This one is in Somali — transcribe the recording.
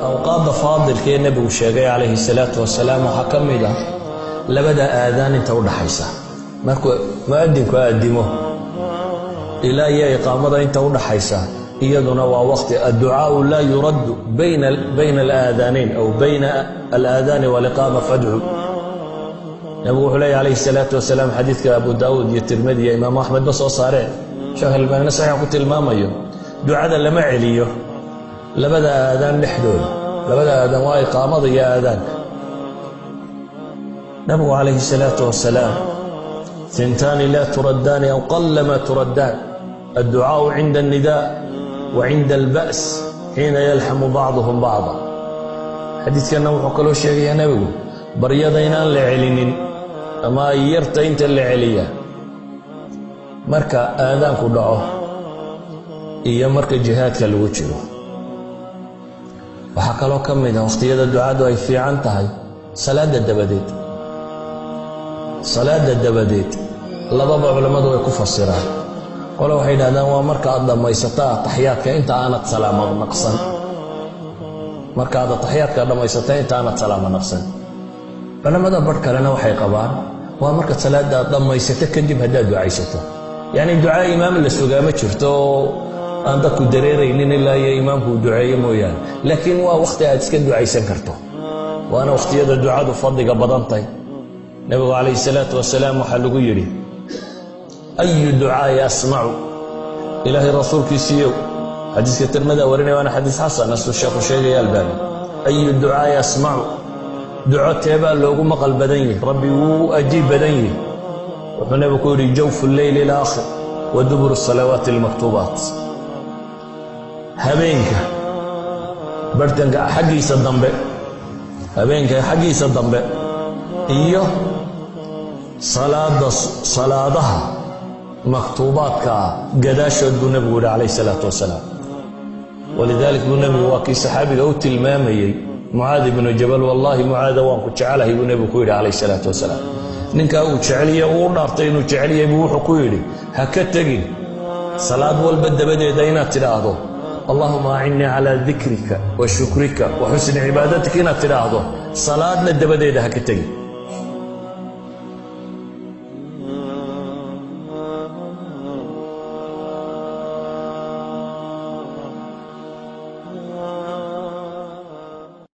Awqaadda faadilka ee Nebigu sheegay calayhi salaatu wasalaam waxaa ka mid ah labada aadaan inta u dhaxaysa. Markuu mu'adinku aadimo ilaa iyo iqaamada inta u dhaxaysa, iyaduna waa waqti adducaau laa yuraddu bayna alaadaanayn aw bayna alaadaani waliqaama fadcu. Nebigu wuxuu leeya calayhi salaatu wasalaam, xadiidka Abu Daawuud iyo Tirmidi iyo Imaamu Axmedba soo saareen, Sheekh Albaanina saxiixa ku tilmaamayo, ducada lama celiyo labada aadaan dhexdooda. Labada aadaan waa iqaamada iyo aadaanka. Nabigu calayhi salaatu wasalaam: "Hintaani laa turaddaani aw qallama turaddaan: adducaau cinda alnidaa wa cinda alba's xiina yalxamu bacduhum bacda." Xadiidkanna wuxuu kaloo sheegayaa nebigu baryada inaan la celinin ama ay yarta inta la celiyaa marka aadaanku dhaco iyo marka jihaadka lagu jiro. Waxaa kaloo ka mid ah wakhtiyada ducadu ay fiican tahay salaadda dabadeed. Salaadda dabadeed lababa culammadu way ku fasiraan. Qole waxay yidhahdaan waa marka aad dhammaysato ataxyaadka inta aanad salaamo naqsan, marka aad ataxyaadka dhammaysata inta aanad salaamo naqsan. Culammada barh kalena waxay qabaan waa marka salaadda aad dhammaysato kadib haddaad ducaysato. Yacni ducaa imaam la sugaa ma jirto oo aan dadku dareeraynin ilaa iyo imaamku uu duceeyo mooyaane, laakiin waa wakhti aad iska ducaysan karto, waana wakhtiyada ducadu fadliga badantahy. Nebigu calayhi salaatu wasalaam waxaa lagu yidhi: "Ayu ducaa'i asmacu?" Ilaahay rasuulkiisiiyow, xadiiska Tirmida warinaya, waana xadiis xasan asuu sheekhu sheegaya Albaani. "Ayu ducaa'i asmacu?" Duco teebaa loogu maqal badan yihi, Rabbi wuu ajiib badan yihi? Wuxuu nebigu ku yidhi: "Jawfu lleyli alaakhir wa duburu salawaati almaktuubaat." Habeenka bartanka xaggiisa dambe, habeenka xaggiisa dambe iyo salaada, salaadaha maktuubaadka ah gadaashood, buu nebigu yidhi calayh salaatu wasalaam. Walidalik buu nebigu waa kii saxaabiga u tilmaamayey, Mucaad ibnu Jabal. "Wallaahi Mucaada, waan ku jecelahay," buu nebigu ku yidhi calayh salaatu wasalaam. Ninkaa uu jeceliye, uu u dhaartay inuu jeceliyay, buu wuxuu ku yidhi: "Ha ka tegin salaad walba dabadeeda inaad tidhaahdo: 'Allahuma acinnii calaa dikrika wa shukrika wa xusni cibaadatika.' Inaad tidhaahdo salaadna dabadeeda ha ka tegin."